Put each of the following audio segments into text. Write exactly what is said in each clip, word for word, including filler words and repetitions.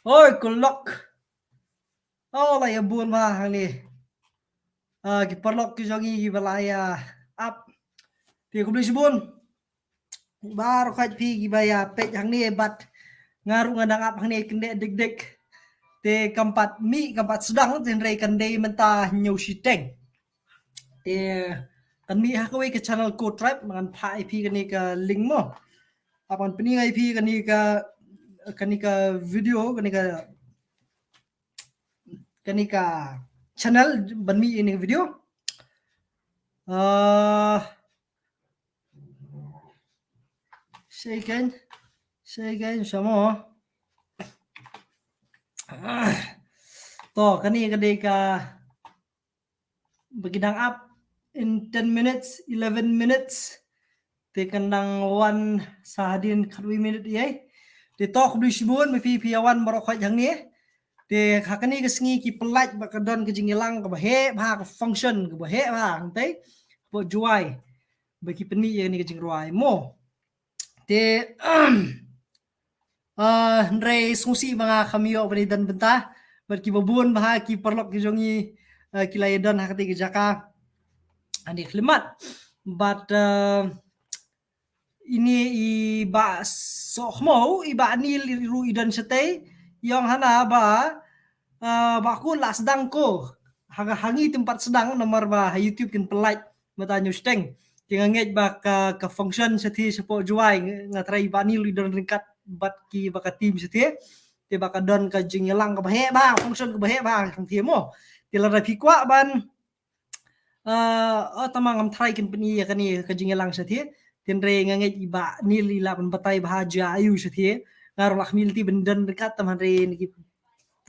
Oi, kulok. Oh, la ïa bun ma hangne. Ah, ki paralok ki jong ngi kiba la ïa ap. Te khublei shibun. Baroh khoit phi kiba ïa peit hangne bad nga ruh nga dang ap hangne kynde dik dik. Te kam pat mih kam pat sdang te hynrei kan dei mynta hynñiew shiteng. Te kan mih ha kawei ka channel Ko Tribe, ngan phah ïa phi kane ka link mo. Hap ngan pyni ïa phi kane ka, kane ka video, kane ka, kane ka channel ban mih ïa kane ka video. Ah, share again, share again, share more. Ah, to, kane ka dei ka ba ki dang ap in ten minutes, eleven minutes. Te kan dang wan sa hadien khatwei minit ïa. Te to khublei shibun ma phi phi ïa wan baroh khoit hangne. Te ha kane ka sngi ki pynlait ba ka don ka jingïalang kaba heh bha, ka function kaba heh bha hangtei hapoh Jowai. Ba ki pynmih ïa kane ka jingrwai mo. Te, ah, hynrei sngewsih ba nga kham ïoh ban ïadon bynta bad kiba bun bha ki paralok ki jong ngi, ah, ki la ïadon ha katei ka jaka. Ani khlimat. Bad, ah, ine i Bah Sohkhmaw, i Bah Nil ruh i don shatei, i ong hana ba, ah, ba ko la sdang ko. Ha, ha ngi tympat sdang namar ba ha YouTube kin pynlait mynta hynñiew shiteng. Te nga ngeit ba ka, ka function shathie shapoh Jowai, nga tharai i Bah Nil i don ryngkat bad kiba ka team shathie. Te ba ka don ka jingïalang kaba heh bha, function kaba heh bha hangthie mo. Te lada phi kwah ban, ah, oh, tang ba ngam tharai kin pyni ïa kane ka jingïalang shathie. Te hynrei nga ngeit i Bah Nil i lah ban batai bha jia aiu shathie. Nga ruh lah khmih lynti ban don ryngkat tang hynrei na ki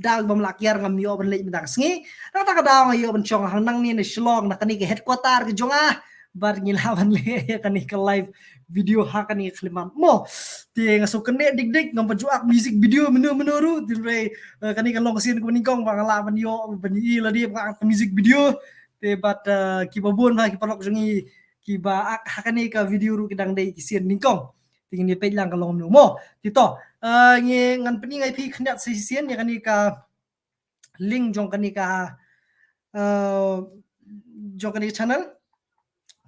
daw bym lah kiar ngam ïoh ban leit mynta ka sngi. Na kata ka daw nga ïoh ban shong hangne na Shillong na kane ka headquarter ka jong nga. Bad ngi lah ban leh ïa kane ka live video ha kane ka khlimat mo. Te nga sngewkynnoh dik dik ngam pat ju ak music video mynno mynno ruh. Te hynrei, eh, kane ka long ka sien kaba nyngkong ba nga lah ban ïoh ban ïohi lade ba nga ak music video. Te bad, eh, kiba bun ha ki paralok jong ngi kiba ak ha kane ka video ruh ki dang dei ki sien nyngkong. Te ngin ïa peit lang ka long mynno mo. Te to, eh, ngi ngan pyni ïa phi khyndiat sa shisien ïa kane ka link jong kane ka, eh, jong kane ka channel.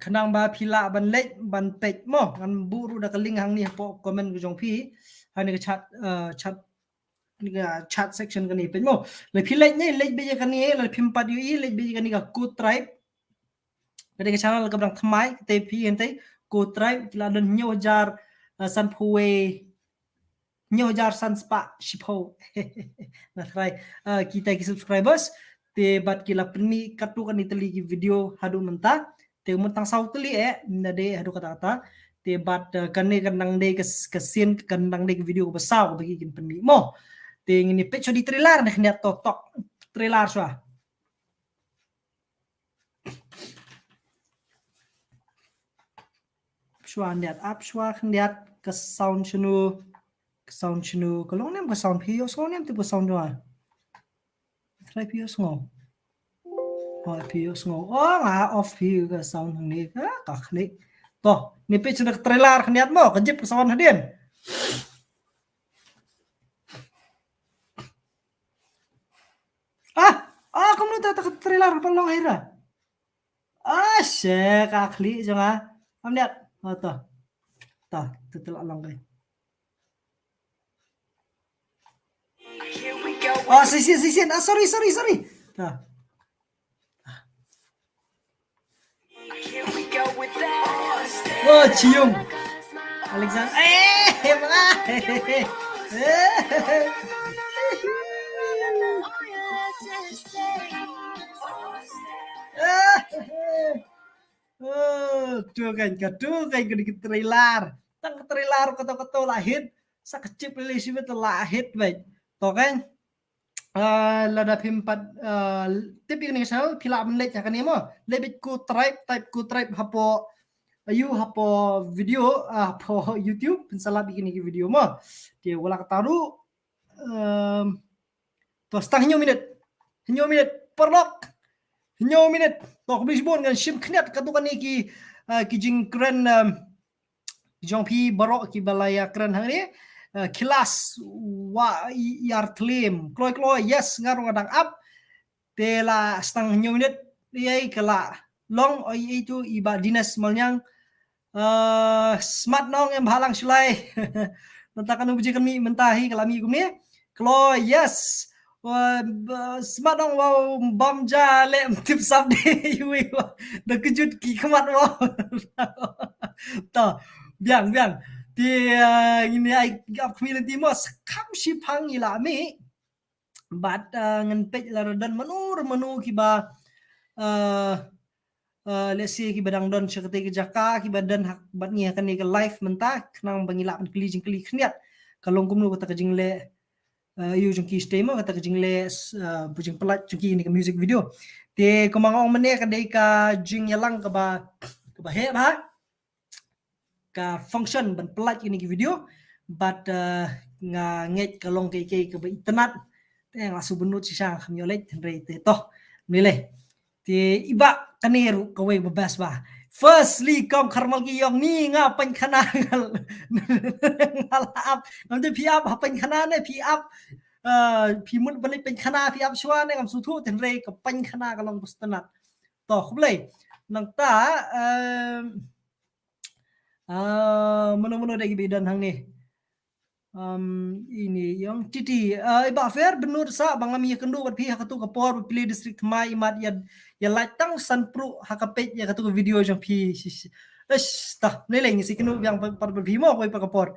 Khnang ba phi lah ban leit ban peit mo. Ngan buh ruh da ka link hangne hapoh comment ka jong phi. Hangne ka chat, eh, chat, kane ka chat section kane peit mo. Lada phi leit ne, leit beit ïa kane, lada phim pat ïohi, leit beit ïa kane ka Ko Tribe. Ka dei ka channel kaba dang thymmai, kata phi hangtei, Ko Tribe, ki la don hynñiew hajar, eh, sanphew wei, hynñiew hajar san spah shiphew. Nga tharai, eh, kita ki subscribers, te bad ki la pynmih katto katne tylli ki video haduh mynta, te mut tang saw tylli eh, ym dei haduh katta katta, te bad, eh, kane kan dang dei ka, ka sien, kan dang dei ka video kaba saw kaba ki kin pynmih mo. Te ngin ïa peit shuwa da i trailer ne khyndiat to tok, trailer shuwa. Shuwa khyndiat, ap shuwa khyndiat, ka sound shano, ka sound shano, ka long ne em ka sound phi ïoh sngew ne em te ka sound jong nga. Try phi ïoh sngew. Oh, phi ïoh sngew. Oh, nga off phi ka sound hangne ka, ka khlieh. To, ngin peit shuwa da ka trailer khyndiat mo, ka jip ka sound hadien. Ah, ah, kumno ta, ta ka trailer ba long hi ra. Ah, she, ka khlieh jong nga. Am diat. Oh, to. To, to, to la long kai. Oh, shisien, shisien. Ah, sorry, sorry, sorry. To. Wah, Chiyung. Alexander. Eh, eh, eh. Oh, tu kan, ka tu kan, ka dei ka trailer. Tang ka trailer kato kato la hit. Sa ka chip lili shibit la hit bad. To kan. Ah, lada phim pat, ah, tip ïa kane ka channel, phi lah ban leit ha kane mo. Leit beit Ko Tribe, type Ko Tribe hapoh, aiu, hapoh video, ah, hapoh YouTube, phin sa lap ïa kine ki video mo. Te wat la katta ruh, ehm, to, sa tang hynñiew minit. Hynñiew minit, paralok. Hynñiew minit. To, khublei shibun, ngan shim khyndiat katto katne ki, ah, ki jingkren, ehm, jong phi baroh kiba la ïakren hangne. Uh, Kilas wa i ar tlim. Kloi kloi, yes, nga ruh nga dang ap. Te la stang hynñiew minit, ei ka la long, oi ei tu i Bah Dines Malnyang. Uh, smat nong em bhalang shulai. Nanta kanu biji kami menta hi ka la mi kumne. Kloi, yes. Uh, smat nong wow bam ja le mtip sap de yui wa. Da kejut ki kemat wow. To, biang, biang. Ti, uh, ini ai ap kami nanti mo, kam shi phang ila mi. Bad, uh, ngan peit la don mano mano kiba, uh, uh, let's say kiba dang don sha kata ka jaka, kiba don hak bad ngi ha kane ka live mynta, khnang ba ngi lah ban kylli jingkylli khyndiat. Ka long kumno kata ka jingleh, uh, ïa jong ki stay mo, kata ka jingleh, uh, jingpynlait jong ki ne ka music video. Te kumba nga ong mynne ka dei ka jingïalang kaba, kaba heh bha. Ka function ban pynlait kine ki video, bad, uh, nga ngeit ka long kaei kaei kaba itynnad. Te nga shu bynnud shisha kham ïoh leit hynrei te toh. Mlei. Te iba kane ruh kawei ba best bha. Firstly, kong Kharmal ki ïong ni nga pynkhana nga la ap. Ngam te phi ap ha pynkhana ne phi ap. Uh, phi mut ban leit pynkhana phi ap shuwa ne ngam sngewthuh hynrei ka pynkhana ka long ba itynnad. Toh, khublei. Nangta, um, Ah, mano mano da kiba don hangne. Um, ini ïong Titi. Ah, i Bah Fer bynnud sa ba ngam ïakynduh bad phi ha katu ka por ba phi leit district thymmai imat ïa, ïa lait tang san pruh ha ka peit ïa katu ka video jong phi. Ish, ta, ne leng si kynduh biang pat bad phi mo koi pa ka por.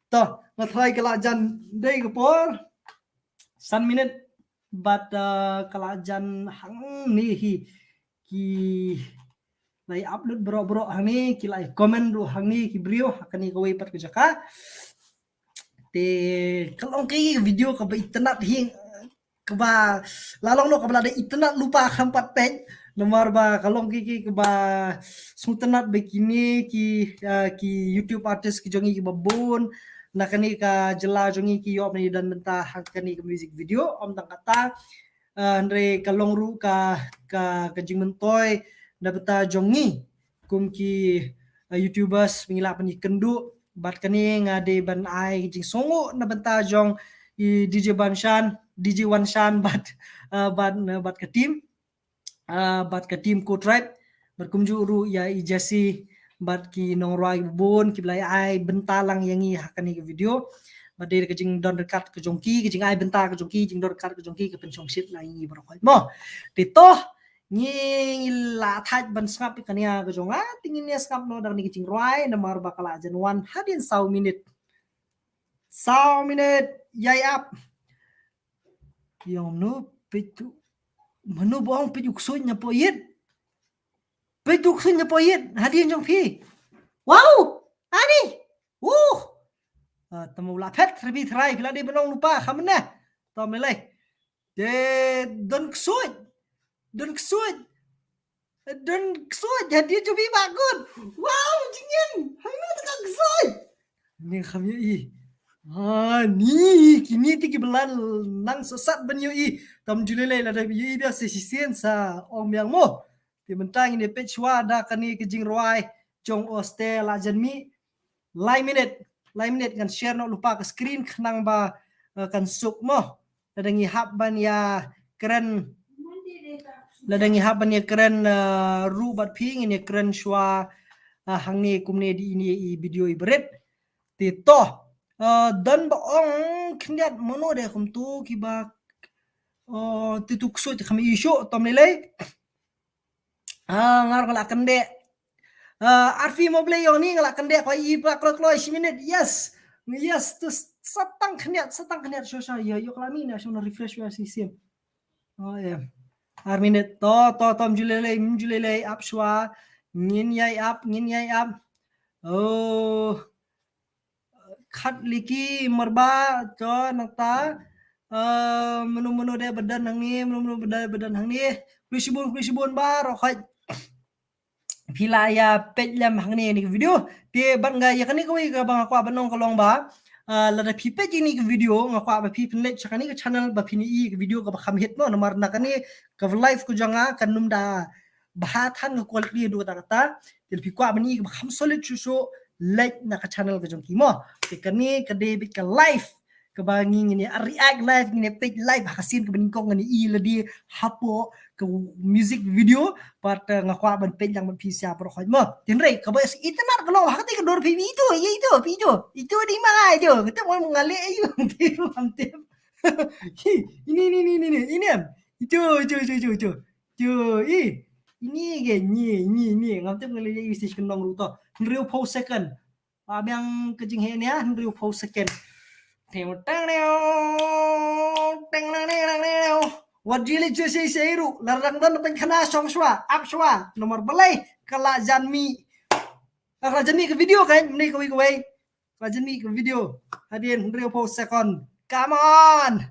Ta, nga try ka la jan dei ka por. San minit bad, uh, ka la jan hangne hi ki la ïa upload bro bro hangne, ki la ïa comment ruh hangne ki briew ha kane kawei pat ka jaka. Te ka long ki video kaba itynnad hi, kaba la long noh kaba la dei itynnad lypa kham pat peit. Namar ba ka long ki, ki kaba sngewtynnad ba kine ki, uh, ki YouTube artist ki jong ngi kiba bun na kane ka jylla jong ngi ki ïoh ban ïadon bynta ha kane ka music video. Ym tang kata, uh, hynrei ka long ruh ka, ka, ka jingmyntoi na bynta jong ngi kum ki, uh, YouTubers ba ngi lah ban ïakynduh. Bad kane nga dei ban ai ka jingsngewnguh na bynta jong i DJ Banshan, DJ Wanshan bad, uh, bad, uh, bad ka team. Uh, bad ka team Ko Tribe, bad kumjuh ruh ïa i Jesse bad ki nongrwai bun kiba la ai bynta lang ïa ngi ha kane ka video. Bad dei ka jingdon ryngkat ka jong ki, ka jingai bynta ka jong ki, jingdon ryngkat ka jong ki ka pynshongshit lang ïa ngi baroh khoit mo. Te toh ngi la thait ban sngap ïa kane ka jong nga, te ngin ïa sngap noh da kane ka jingrwai namar ba ka la jan wan hadien saw minit. Saw minit, ïai ap. Ïong nu peit tu. Mano ba ong peit u ksuid na poit. Peit u ksuid na poit. Hadien jong phi. Wow! Ani! Uh! Ah, tamo la phet, rabi trai, phi la dei ban ong lypa, kham ne. Tom lei. Te don ksuid. Don ksuid. Don ksuid, hadien jong phi ba kut. Wow, jingin. Hangno te ka ksuid. Ni kham ïohi. Ah, ni, kini te ki ba la nang sasat ban ïohi. Tam ju lei lei lada ïohi biang sa shisien sa ong biang mo. Te mynta ngin ïa peit shuwa da kane ka jingrwai jong Oste la jan mih. Lai minit, lai minit ngan share noh lypa ka screen khnang ba, eh, kan suk mo. Lada ngi hap ban ïa kren, lada ngi hap ban ïa kren, eh, ruh bad phi ngin ïa kren shuwa, eh, hangne kumne dei ine i video i barit. Te toh, eh, don ba ong khyndiat mano de kumtu kiba, eh, te tu ksuid kham ïohi shuh, tom lei lei. Ah, nga ruh nga la kyndeh. Ah, arfi mo Blei ïong ni nga la kyndeh ko i ba kloi kloi shi minit. Yes. Yes, tu satang khyndiat, satang khyndiat sho sho ïa ïoh la mi na sho na refresh ïa shisien. Oh, yeah. Ar minit. To, to, to, mjulele, mjulele, ap shuwa. Ngin ïai ap, ngin ïai ap. Oh. Khat liki marba to nangta, eh, mano mano de ba don hangne, mano mano de ba don hangne. Khublei shibun, khublei shibun baroh khoit. Phi la ïa peit lem hangne ïa kane ka video. Te bad nga ïa kane kawei kaba nga kwah ban ong ka long ba, eh, lada phi peit ïa kane ka video nga kwah ba phi pynleit sha kane ka channel ba phin ïohi ïa ka video kaba kham hit mo namar na kane ka live ka jong nga kan ym da bha than ka quality haduh katta katta. Te lada phi kwah ban ïohi kaba kham solid shuh shuh leit na ka channel ka jong ki mo. Te kane ka dei beit ka live kaba ngi ngin ïa react live, ngin ïa peit live ha ka sien kaba nyngkong, ngin ïa i lade hapoh ka music video. Pat, eh, nga kwah ban peit lang bad phi sha baroh khoit mo. Te hynrei kaba itynnad ka long ha kata ka dur phi, ito, ito, ito, ito, ito dei ma nga ito. Kata mo nga leh ito. Ito, ito. Hi, ini, ini, ini, ini, ini, em. Ito, ito, ito, ito, ito. Ito, i. Ini ke, ini, ini, ini. Ngam tip nga leh ïa i stage ka nong ruh to. Hynriewphew second. Ba biang ka jingheh nia, hynriewphew second. Teng, teng, teng, teng, teng, teng, teng. Wat jili jese se ruh. Lar dang don pynkhana shong shwa, ap shwa. Nomor balei, ka la jan mih. Ka la jan mih ka video kan, mne kawei kawei. Ka la jan mih ka video. Hadien hynriewphew second. Come on.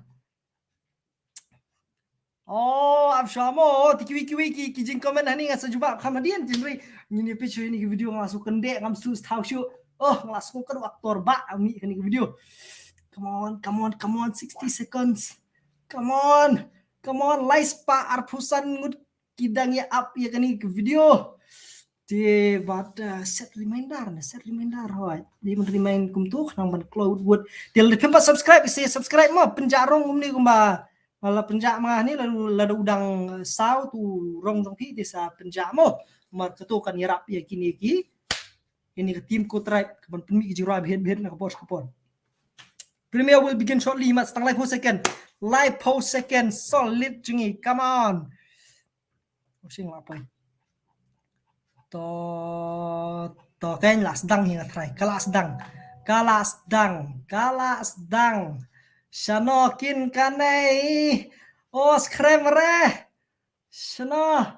Oh, ap shwa mo, ti kiwi kiwi ki, ki jingcomment hani nga sa jubab kham hadien, te hynrei ngin ïa peit shuh ïa kine ki video, nga shu kyndeh, ngam shu thaw shuh. Oh, nga la sngew ka dei actor ba, ami kane ka video. Come on, come on, come on, sixty seconds. Come on, come on, lai spah arphew san ngut ki dang ïa ap ïa kane ka video. Te bad, uh, set reminder ne, set reminder hoi. Dei ban remind kumto khnang ban kloi wut wut. Te lada phim pat subscribe, ïa subscribe mo, pynjah rong kumne kumba nga la pynjah ma nga ne, lada, lada u dang, uh, saw tu rong jong phi te sa pynjah mo. Namar kato kan ïarap ïa kine ki, kine ka team Ko Tribe kaban pynmih ki jingrwai bhiat bhiat na ka por sha ka por. Premiere will begin shortly, mat, sa tang laiphew second. Laiphew second solid jong ngi. Come on. Oh, sing la poi. To, to, kan la sdang hi nga trai. Ka la sdang. Ka la sdang. Ka la sdang. Shano kin kane. Oh, scram re. Shano.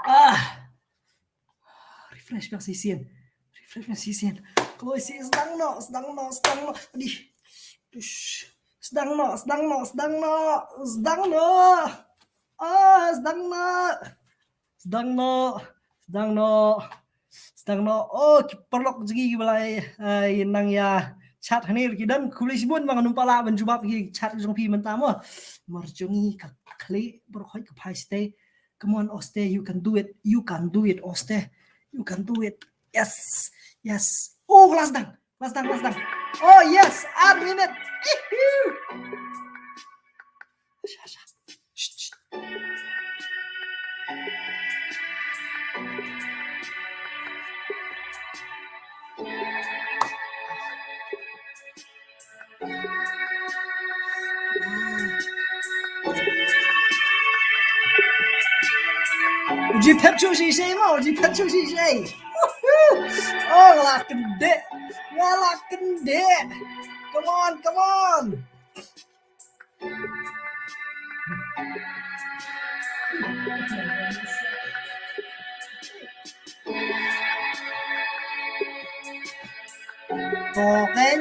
Ah. Refresh biang shisien. Refresh biang shisien. Kloi shisien, sdang noh, sdang noh, sdang noh. Adih. Tush. Sdang noh, sdang noh, sdang noh, sdang noh. Ah, sdang noh. Sdang noh, sdang noh. Sdang noh. Oh, ki paralok jong ngi kiba la, eh, nang ïa chat hangne ruh ki don, khublei shibun ba ngam pat lah ban jubab ki chat jong phi mynta mo. Namar jong ngi ka khlieh baroh khoit ka phai shatei. Come on, Oste, you can do it. You can do it, Oste. You can do it. Yes. Yes. Oh, ka la sdang. Ka la sdang, ka la sdang. Oh, yes. Ar minit. Ihu. Sha, sha. Shh, shh. U ji phet shuh shisha mo, u ji phet shuh shisha. Woohoo! Oh, nga la kyndit. Nga la kyndit. Come on, come on. Token.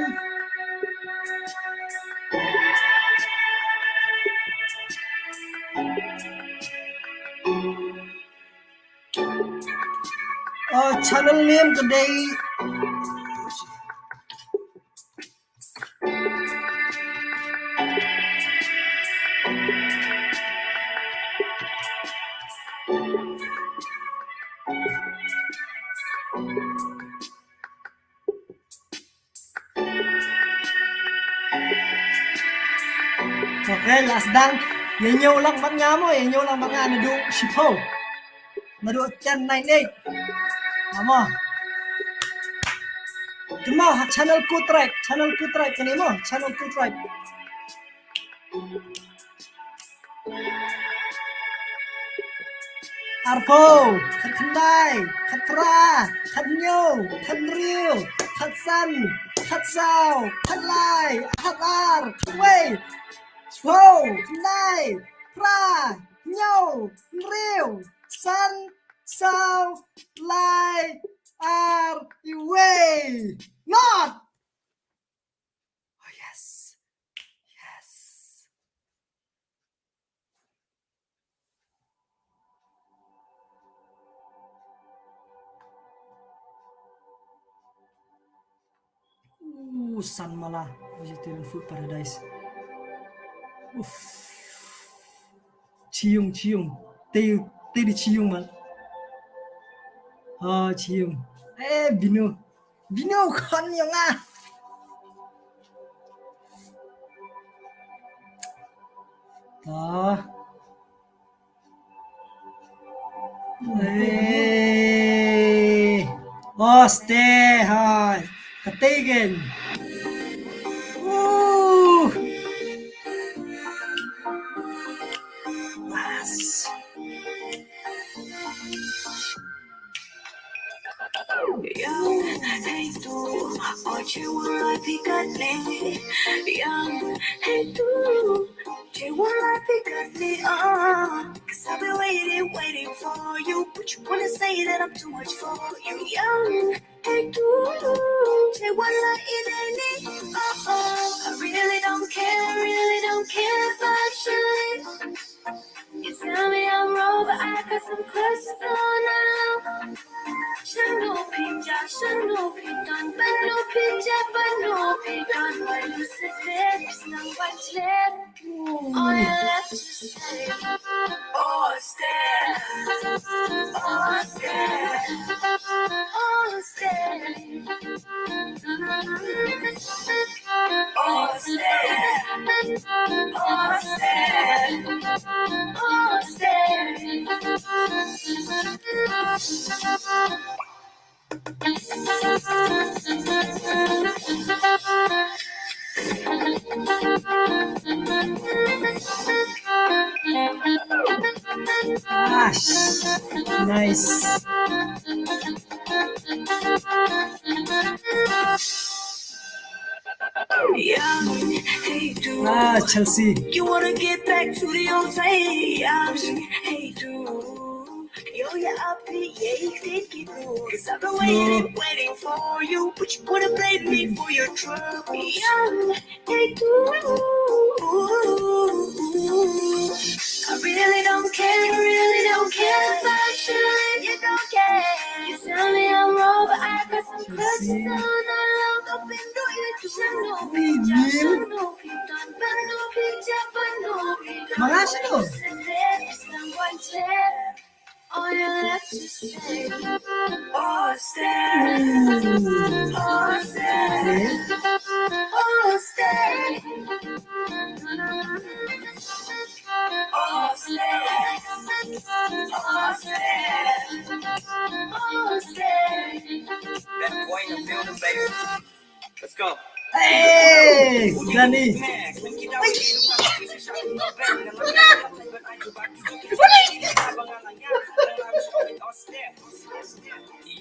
Uh, channel name today. Okay, la sdang. Ïa ñiew lang bad nga mo, ïa ñiew lang bad nga naduh shiphew. Naduh ten nine eight. Nga mo. Kynmaw ha channel Ko Tribe, channel Ko Tribe kane mo, channel Ko Tribe. Arphew, khatkhyndai, khatphra, khathynñiew, khathynriew, khatsan, khatsaw, khatlai, khatar, khatwei, shiphew, khyndai, phra, hynñiew, hynriew, san, saw, lai, ar, iwei. Not. Oh, yes. Yes. Uh, san mala. Vegetarian food paradise. Uff. Chiung, chiung. Te, te di chiung man. Ah, chiung. Eh, Binu. Binu, khon ïa nga. Ta. Eh. Oste, hai. Kategen. Uh. Mas. Young, hey du, oh, che wanna pick up me. Young, hey du, che wanna pick up me, uh. 'Cause I've been waiting, waiting for you. But you wanna say that I'm too much for you. Young, hey du, che wanna in any, uh, uh. I really don't care, really don't care if I should. You tell me I'm wrong, but I got some questions now. Shano pija, shano piton, bano pija, bano piton. When you sit there, it's not what left. All you left to say, oh, stay, oh, stay, oh, stay. Nice. Young, hey du. Ah, Chelsea. You wanna get back to the old days? Young, hey du. Yo, yeah, I'll be, yeah, you think you do. 'Cause I've been waiting, waiting for you, but you wanna blame me for your trouble. Young, hey du. I really don't care, really don't care if I should. You don't care. You tell me I'm wrong, but I got some questions. I love up and do it. You should know me, Josh. Should know me, don't, but no, be Jeff, but no, be Malasino. All you left to say, oh, stay, oh, stay, oh, stay, oh, stay, oh, stay, oh, stay. That boy in the building, baby. Let's go. Hey, Danny.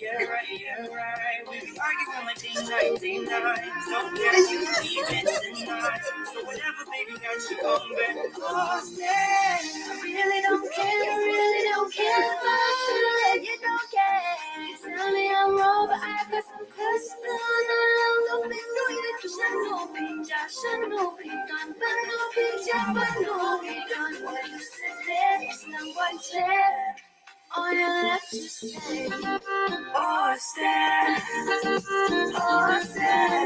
Yeah, right, yeah, right. We be arguing like day night, day night. Don't care if you leave it tonight. So whatever, baby, got you on back. Lost it. I really don't care, really don't care if I should. You don't care. You tell me I'm wrong, but I got some questions. I don't know if you should know me, Josh, should know me, don't, but no, be Jeff, but no, be done. What you said there is no one there. All you left to say, oh, stay, oh, stay,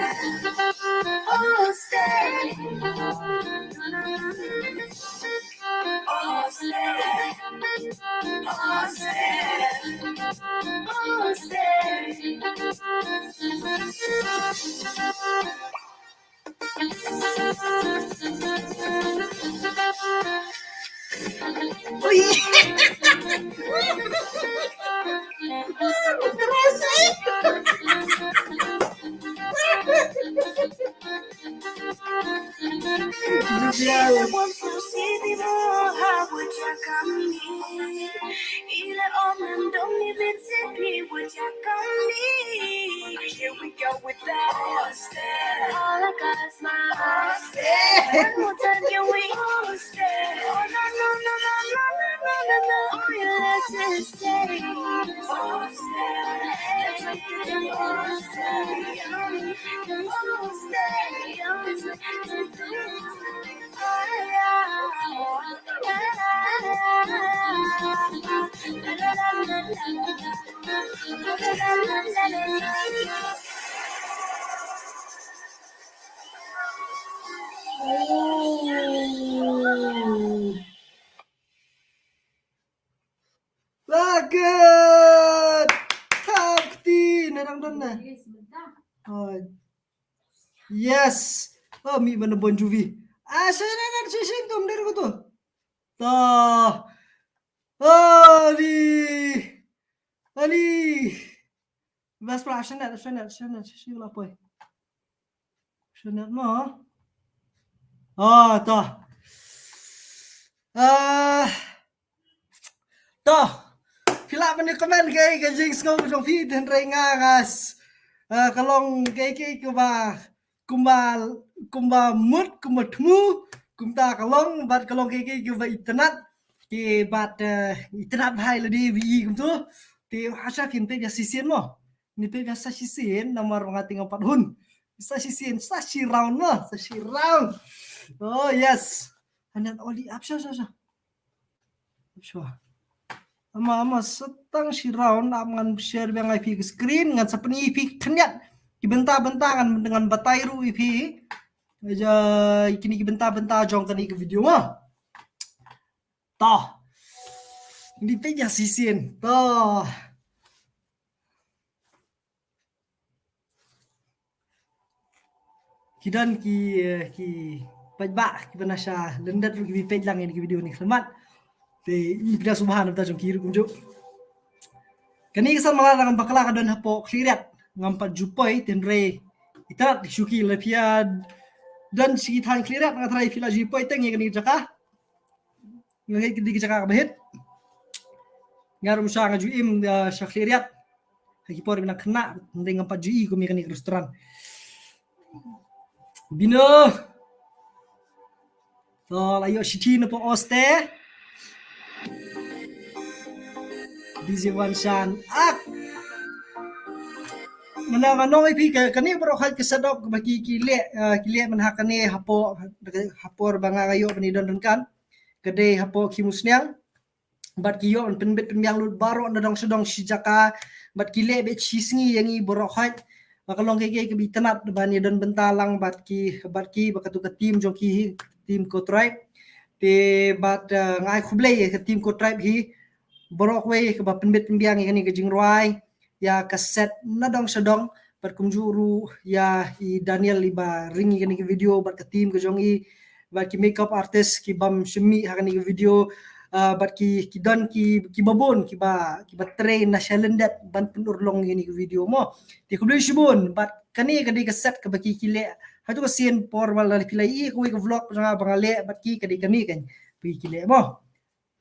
oh, stay, oh, stay, oh, stay, oh, stay. Here we go with that. All I got is my heart. One more time, can we all stay? Oh, no, no, no. All you left to say, oh, stay. Oh, stay. Oh, stay. Lagat! Thap kti na Yes. Oh, mi mana Bon Jovi. Ah, shisien, shisien tu, mder ko tu. Ta. Ali. Ali. Bas pla, Chanel, Chanel, Chanel, Chanel, Chanel, poi. Chanel mo. Ah, ta. Ah. To, phi lah ban comment kaei ka jingsngew jong phi, hynrei nga, nga s-, eh, ka long kaei kaei kaba kumba, kumba mut, kumba thmu, kumta ka long, bad ka long kaei kaei kaba itynnad, te bad, eh, itynnad bha ïa lade ba i kumto. Te hasha phin peit ïa shisien mo. Ni peit ïa sa shisien, namar ba nga te ngam pat hun. Sa shisien, sa shi round mo, sa shi round. Oh yes. Hanan Oli, ap sha, sha, sha. Ap sha. Ama, ama sa tang shi round, ap ngan share biang ïa phi ka screen, ngan sa pyni ïa phi khyndiat. Ki bynta bynta ngan, ngan batai ruh ïa phi. Ïa kine ki bynta bynta jong kane ka video mo. To. Ni peit ïa shisien. To. Ki don ki, eh, ki paidbah kiba na sha lyndet ruh ki peit lang ïa kane ka video ne khlem mat. Te i pida subhan nabta jong ki ruh kumjuh. Kane ka san malar ngam bakla ka don hapoh Khliehriat, ngam pat ju poi, hynrei itynnad shuki la phi ïa don sha ki thaiñ Khliehriat, nga tharai phi la ju poi teng ïa kane ka jaka. Nga ngeit ka dei ka jaka kaba hit. Nga ruh sha nga ju im, eh, sha Khliehriat ha ki por ba nang khynnah, hynrei ngam pat ju i kum ïa kane ka restaurant. Bino. To, la ïoh shithi napoh Oste. D J Wan Shan. Ak. Mana nga ong ïa phi ka, kane baroh khoit ka set up kaba ki, ki leh, eh, ki leh man ha kane hapoh, ha por ba nga, nga ïoh ban ïadon ryngkat. Ka dei hapoh Khimusniang. Bad ki ïoh ban pynbit pynbiang lut baroh na dong sha dong shi jaka. Bad ki leh beit shi sngi ïa ngi baroh khoit. Ba ka long kaei kaei kaba itynnad ban ïadon bynta lang bad ki, bad ki, bad katu ka team jong ki hi, team Ko Tribe. Te bad, eh, nga ai khublei ïa ka team Ko Tribe hi baroh kawei kaba pynbit pynbiang ïa kane ka jingrwai, ïa ka set na dong sha dong, bad kumjuh ruh ïa i Daniel iba ring ïa kane ka video bad ka team ka jong i, bad ki makeup artist ki bym shym mih ha kane ka video, ah, bad ki, ki don ki, kiba bun kiba, kiba trei na shalyndet ban pynurlong ïa kane ka video mo. Te khublei shibun, bad kane ka dei ka set kaba ki, ki leh. Hato ka sien por ba la phi la ïohi kawei ka vlog jong nga ba nga leh bad ki, ka dei kane kan ba ki leh mo.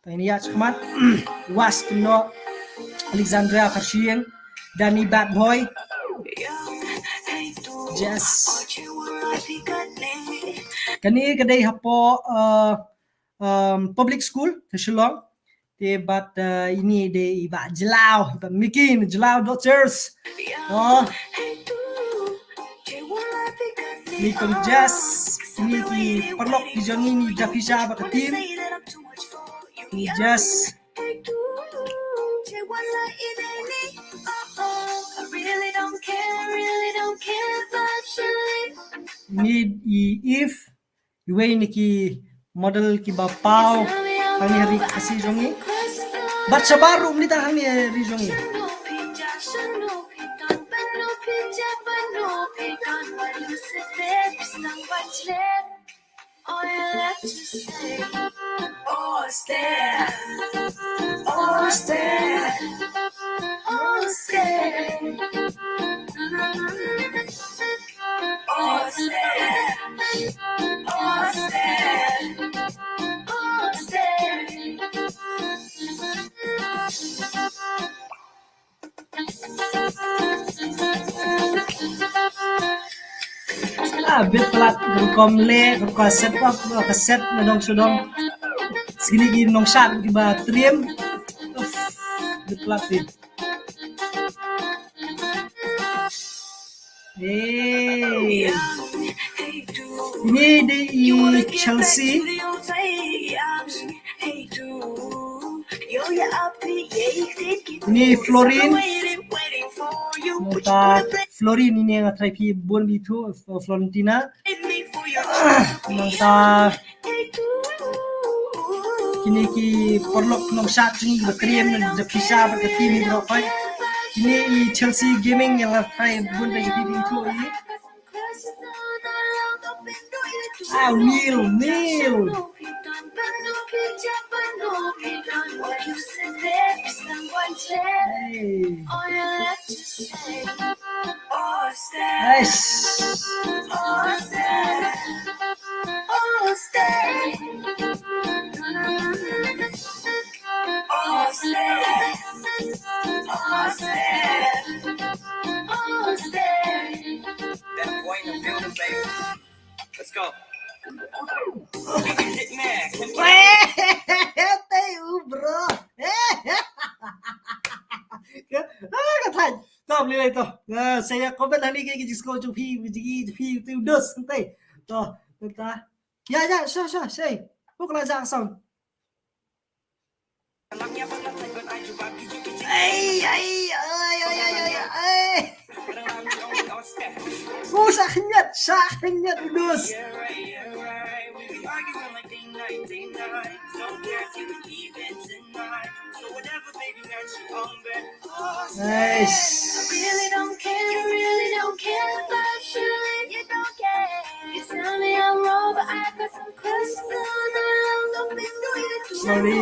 Tang ïa shakhmat. Was Kynnoh, Alexandria Kharshiing, Danny Bad Boy. Yes. Kane ka dei hapoh, uh, um, public school ka Shillong. Te bad, uh, ine dei i Bah Jlaw, i Bah Mickey, Jlaw Dodgers. Oh. Ni tong Jess, ni ki paralok ki jong ngi, ni Jafisha bad ka team. Ni Jess. Ni i Eve. Iwei na ki model kiba paw hangne ha ri Khasi jong ngi. Bad shabar ruh mynta hangne ha ri jong ngi. Ah, bit palat, rukom leh, rukom set up, rukom set na dong sha dong. Sngewbha ki nongshad kiba triem. Uff, bit palat bit. Hey. Ine dei i Chelsea. Ine i Florin. Nangta Florin ine nga trai phi bun bit tu, Florentina. Nangta kine ki paralok nongshad jong ngi ba triem, Jafisha bad ka team hi baroh khoit. Kine i Chelsea Gaming ïa nga trai bun bit tu i. Ah, Neil, Neil. Hey. Yes. That boy in the building, baby. Let's go. Hitman. Te u bro. Ah, ka thaiñ. To, lei to. Ah, sa ïa comment hangne ki jingsngew jong phi, jong phi, jong phi, te u dos, te. To, te. Ya, ya, sure, sure, sei. Ko kala jak song. Ei, ei, ei, ei, ei, ei. Oh, sa khynñiat, sa khynñiat, u dos. Nice. I really don't care, really don't care if I should. You don't care. You tell me I'm wrong, but I got some questions. Sorry.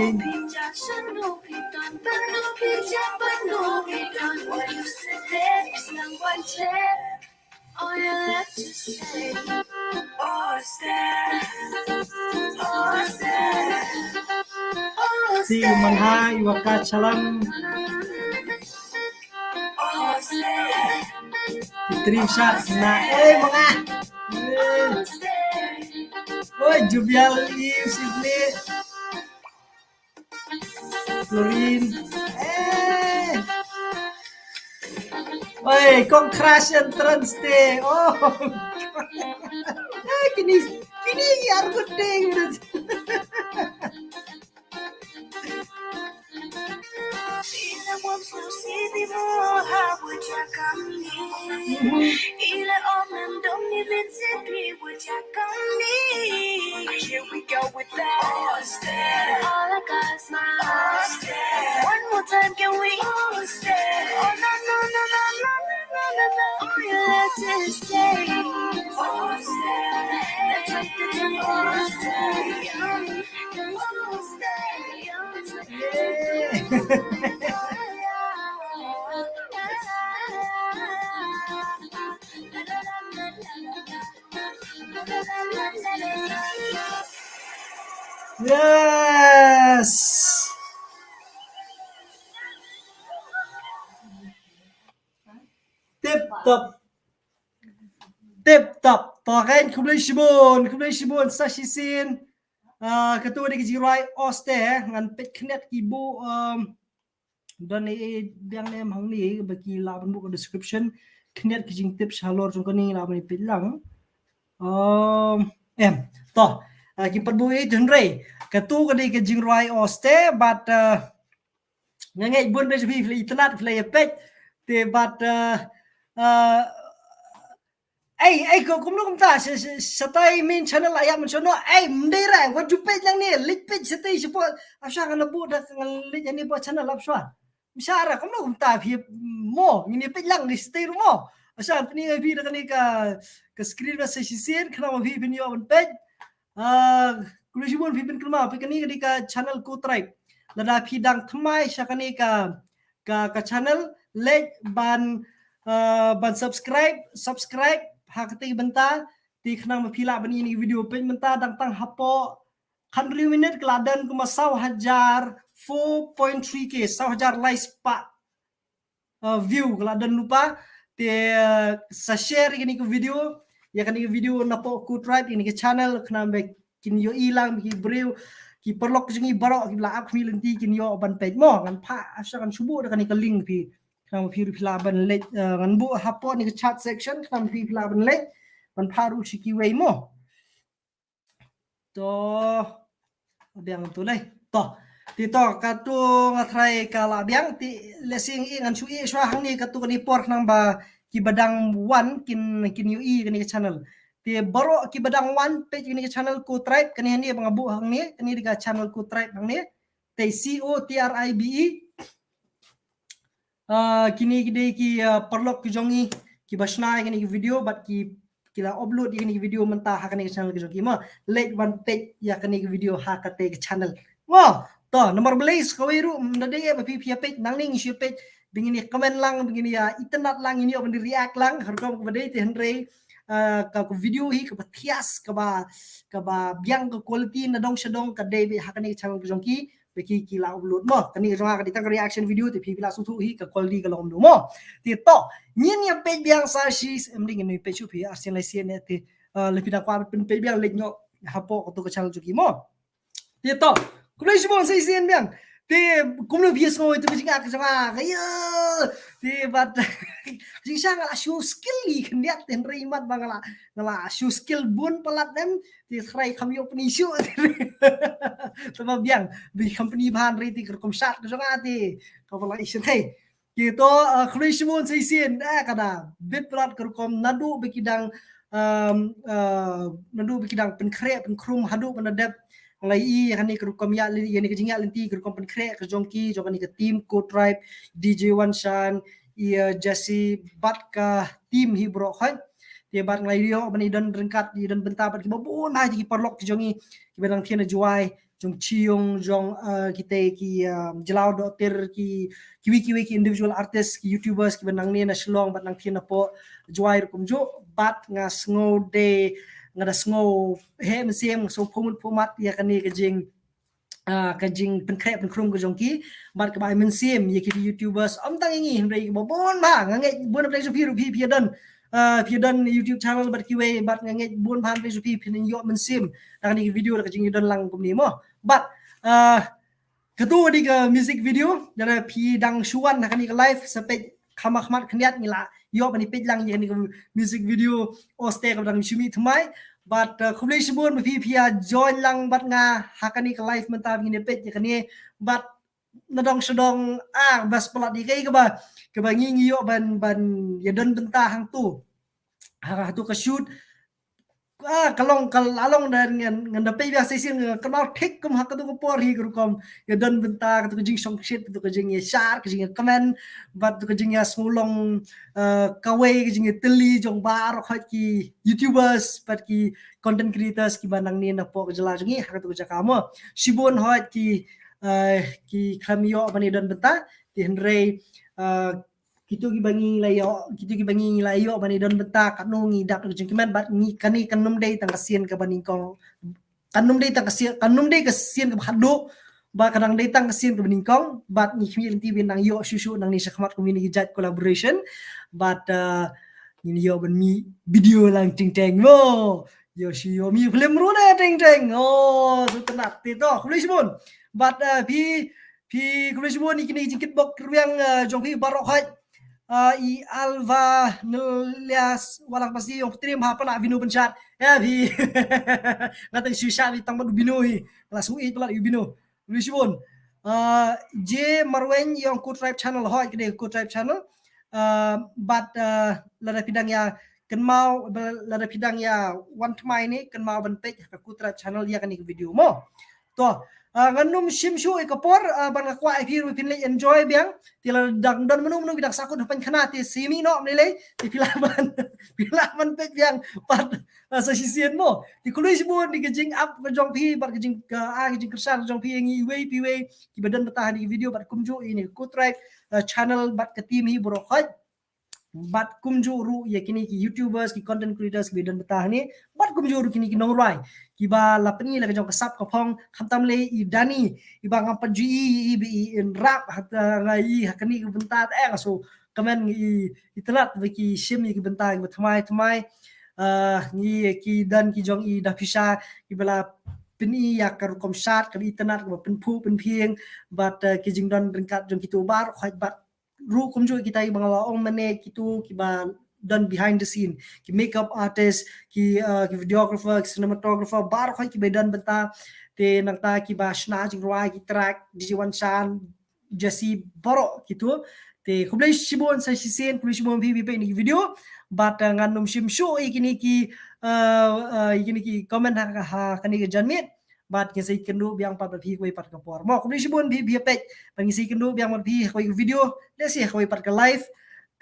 Ti manha iwa ka chalang. Three shot na, eh, manga. Eh. Oi, Jubial Eve Sydney. Florin. Eh. Oi, kong crash entrance te. Oh. Eh, kini, kini yar gudeng. Here we go with that. All I got is my One more time, can we? Oh, no, no, no. All you have to say. Yes. Tip top. Tip top. To kan, khublei shibun, khublei shibun sa shisien. Ah, katu dei ka jingrwai Oste, ngan peit khyndiat ki buh, um, don i biang ne hangne ba ki lah ban buh ka description. Khyndiat ki jingtip shalor jong kane lah ban peit lang. Um, em, to, ah, ki pat buh i hynrei. Katu ka dei ka jingrwai Oste, but, ah, nga ngeit bun ba phi, phi la itynnad, phi la ïa peit. Te but, ah, ah, ei, ei, ko, kumno kumta, sa, sa, shatai main channel ïa mynshwa no, ei, mdei ra, wat ju peit lang ne, leit peit shatai shapoh, ap sha ngan buh da, ngan leit ïa ne poh channel ap sha. Msara, kumno kumta phi mo, ngin ïa peit lang ne shatai ruh mo. Ap sha, pyni ïa phi da kane ka, ka screen ba sa shisien, khnang ba phi phin ïoh ban peit. Ah, khublei shibun phi pynkynmaw, phi kane ka dei ka channel Ko Tribe. Lada phi dang thymmai sha kane ka, ka, ka channel, leit ban, ah, ban subscribe, subscribe, ha kata ka bynta, te khnang ba phi lah ban ïoh ïa ki video peit mynta dang tang hapoh khathynriew minit ka la don kumba saw hajar, four point three K, saw hajar lai spah uh, view ka la don lypa, te, uh, sa share ïa kane ka video, ïa kane ka video napoh Ko Tribe, ïa kane ka channel, khnang ba kin ïohi lang ki briew, ki paralok jong ngi baroh kiba la ap khmih lynti kin ïoh ban peit mo, ngan phah, ap sha ngan shu buh da kane ka link phi, khnang ba phi ruh phi lah ban leit, uh, ngan buh hapoh kane ka chat section, khnang ba phi ruh phi lah ban leit ban phah ruh sha kiwei mo. To, biang tu lei. To, te to katu nga tharai ka la biang, te lehse ngan shu ïeh shuwa hangne katu kane por khnang ba kiba dang wan kin, kin ïohi kane ka channel. Te baroh kiba dang wan peit kane ka channel Ko Tribe, kane hangne ba nga buh hangne, kane dei ka channel Ko Tribe hangne. Te C O T R I B E. Ah, kine ki dei ki, ah, paralok ki jong ngi kiba shna ïa kine ki video bad ki ki la upload ïa kane ka video mynta ha kane ka channel ka jong ki mo. Leit wan peit ïa kane ka video ha kata ka channel mo. To, namar balei sa kawei ruh ym da dei ba phi phi ïa peit, nangne ngi shu peit ba ngin ïa comment lang, ba ngin ïa itynnad lang, ngin ïa ban react lang ha rukom kaba dei, te hynrei ah, ka, ka video hi kaba thias, kaba, kaba biang ka quality na dong sha dong ka dei beit ha kane ka channel ka jong ki, ba ki ki la upload mo. Kane ka jong nga ka dei tang ka reaction video, te phi phi la sngewthuh hi ka quality ka long kumno mo. Te to, ngin ïa peit biang sa shi, em, dei ngin ïa peit shuh, phi ar sien lai sien ne te, ah, lada phi dang kwah ban peit biang leit noh hapoh kato ka channel jong ki mo. Te to, khublei shibun sa shisien biang. Te kumno phi sngew ïa tu ka jingak ka jong nga, ka ïa. Te bad jingshisha nga la shu skill ïa khyndiat, te hynrei mat ba nga la, nga la shu skill bun palat, em. Te tharai kham ïoh pyni shuh. Te ba biang, ba kham pyni bha hynrei te ka rukom shad ka jong nga te, kaba la i shen hei. Te to, ah, khublei shibun sa shisien, eh, ka da bit palat ka rukom naduh ba ki dang, um, ah, naduh ba ki dang pynkhreh pynkhrum haduh ba na dep. Nga la ïohi ïa kane ka rukom ïa lynti, ïa kane ka jingïaid lynti ka rukom pynkhreh ka jong ki, jong kane ka team Ko Tribe, D J Wanshan, ïa Jesse bad ka team hi baroh khoit. Te bad nga la ïoh ban ïadon ryngkat, ïadon bynta bad kiba bun bha ki paralok ki jong ngi, kiba nang thied na Jowai, jong Chiong, jong, uh, kita ki, uh, Jyllaw Dohtir, ki, kiwei kiwei ki individual artist, ki YouTubers kiba nangne na Shillong bad nang thied napoh Jowai ruh kumjuh. Bad nga sngew de, nga da sngew heh mynsiem, nga sngew pyrkhat pyrkhat ïa kane ka jing, ah, ka jingpynkhreh pynkhrum ka jong ki, bad kaba ai mynsiem ïa ki YouTubers, ym tang ïa ngi hynrei kiba bun bha, nga ngeit bun na pdeng jong phi ruh phi phi ïadon, ah, phi ïadon YouTube channel bad kiwei, bad nga ngeit bun bha na pdeng jong phi phin ïoh mynsiem na kane ka video da ka jingïadon lang kumne mo. Bad, ah, kato ka dei ka music video, lada phi dang shu wan ha kane ka live sa peit kham khmat khyndiat ngi la ïoh ban ïa peit lang ïa kane ka music video, o, step kaba dang shu mih thymmai. Bad, uh, khublei shibun ba phi phi ïa join lang bad nga ha kane ka live mynta ba ngin ïa peit ïa kane. Bad na dong sha dong, ah, best palat ïa kaei kaba, kaba ngi ngi ïoh ban, ban ïadon bynta hangto. Ha, hato ka shoot, ah, ka long, ka la long da ngan, ngan da peit biang sa shisien, nga kynmaw thik kum ha kato ka por hi ka rukom ïadon bynta, kato ka jingshongshit, kato ka jingïashad, ka jingïakmen, bad kato ka jingïasngewlong, eh, kawei, ka jingïatylli jong baroh khoit ki YouTubers bad ki content creators kiba nangne napoh ka jylla jong ngi ha kato ka jaka mo. Shibun hoid ki, eh, ki khlem ïoh ban ïadon bynta, te hynrei, eh, kito kiba ngi la ïoh, kito kiba ngi la ïoh ban ïadon bynta, katno ngi dap da ka jingkmen, bad ngi kane kan ym dei tang ka sien kaba nyngkong. Kan ym dei tang ka sien, kan ym dei ka sien kaba khatduh, ba ka dang dei tang ka sien kaba nyngkong, bad ngi khmih lynti ban nang ïoh shuh shuh nangne shakhmat kum ïa kine ki jait collaboration, bad, uh, ngin ïoh ban mih video lang teng teng mo. Ïoh shu ïoh mih film ruh na teng teng. Oh, tu tynat te to. Khublei shibun. Bad, uh, phi, phi khublei shibun ïa kine ki jingkitbok rwiang, uh, jong phi baroh khoit. Uh, i Alva Nelias Walang Pasi ong pyrthei bha, pynah Bino pynshad. Ïa phi. Nga tang shu shad phi tang bad u Bino hi. Nga la sngew ïeit palat ïa u Bino. Khublei shibun. Uh, J Marwein ong Ko Tribe Channel, hooid ka dei Ko Tribe Channel. Uh, bad, uh, lada phi dang ïa kynmaw, lada phi dang ïa wan thymmai ne, kynmaw ban peit ha ka Ko Tribe Channel ïa kane ka video mo. To, uh, ngan ym shim shuh ïa ka por, uh, bad nga kwah ïa phi ruh phin leit enjoy biang. Te lada dang don mano mano ki dang sahkut ha pynkhana te sa mih noh ym lei lei, te phi lah ban, phi lah ban peit biang pat, uh, sa shisien mo. Te khublei shibun ïa ka jingap ka jong phi bad ka jing, ka, ah, ka jingkyrshan ka jong phi ïa ngi iwei pa iwei kiba don bynta ha kane ka video, bad kumjuh ïa kane ka Ko Tribe, uh, Channel bad ka team hi baroh khoit. Bad kumjuh ruh ïa kine ki YouTubers, ki content creators kiba don bynta hangne, bad kumjuh ruh kine ki nongrwai kiba la pyni la ka jong ka sap ka phong, khamtam lei i Dani, iba ngam pat ju i, i, i, i, i rap, ha, ha, nga i, ha kane ka bynta, eh, nga shu kmen i, i tynat ba ki shim ïa ki bynta kiba thymmai thymmai. Ah, ngi ki don ki jong i Daphisha, kiba la pyni ïa ka rukom shad, kaba i tynat, kaba pynphuh pynphieng, bad, eh, ki jingdon ryngkat jong kito baroh khoit, bad ruh kumjuh kita kiba nga la ong mynne, kito kiba don behind the scene, ki makeup artist, ki, uh, ki videographer, ki cinematographer, baroh khoit kiba don bynta, te nangta kiba shna jingrwai, ki track, D J Wanshan, Jesse, baroh kito. Te khublei shibun sa shisien, khublei shibun phi phi peit ïa kine ki video. Bad, uh, ngan ym shim shuh ïa kine ki, uh, uh, ïa kine ki comment ha, ha kane ka janmiet. Bad ngin sa ïakynduh biang pat bad phi ha kawei pat ka por mo. Khublei shibun phi phi ïa peit. Bad ngin sa ïakynduh biang bad phi ha kawei ka video, lehse ha kawei pat ka live.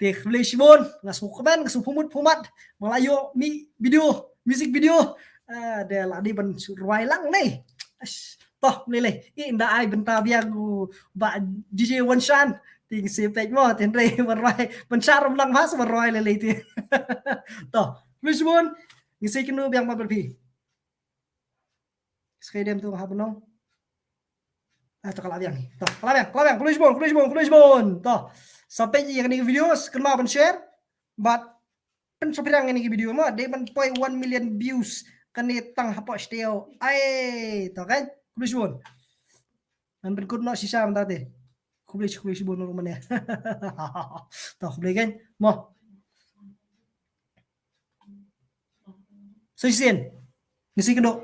Te khublei shibun, nga sngewkmen, nga sngewpyrmut pyrmat ba la ïoh mih video, music video. Ah, de la dei ban rwai lang ne. Ash, to, lei lei. Ynda ai bynta biang u Bah D J Wanshan. Te ngin sa peit mo, te hynrei ban rwai, ban shah rum lang bha sa ban rwai lei lei te. To, khublei shibun. Ngin sa ïakynduh biang pat bad phi. Skai dem tu hap nong. Ah, to ka la biang. To, ka la biang, ka la biang. Khublei shibun, khublei shibun, khublei shibun. To, sa peit ïa kane ka video, kynmaw ban share. Bad pynshai pyrshang ïa kane ka video mo, dei ban poi one million views. Kane tang hapoh shatei. Ai, to kan. Khublei shibun. Ngan pynkut noh shisha mynta te. Khublei, khublei shibun ruh mane. To, khublei kan. Mo. Sa shisien. Ngin sa ïakynduh.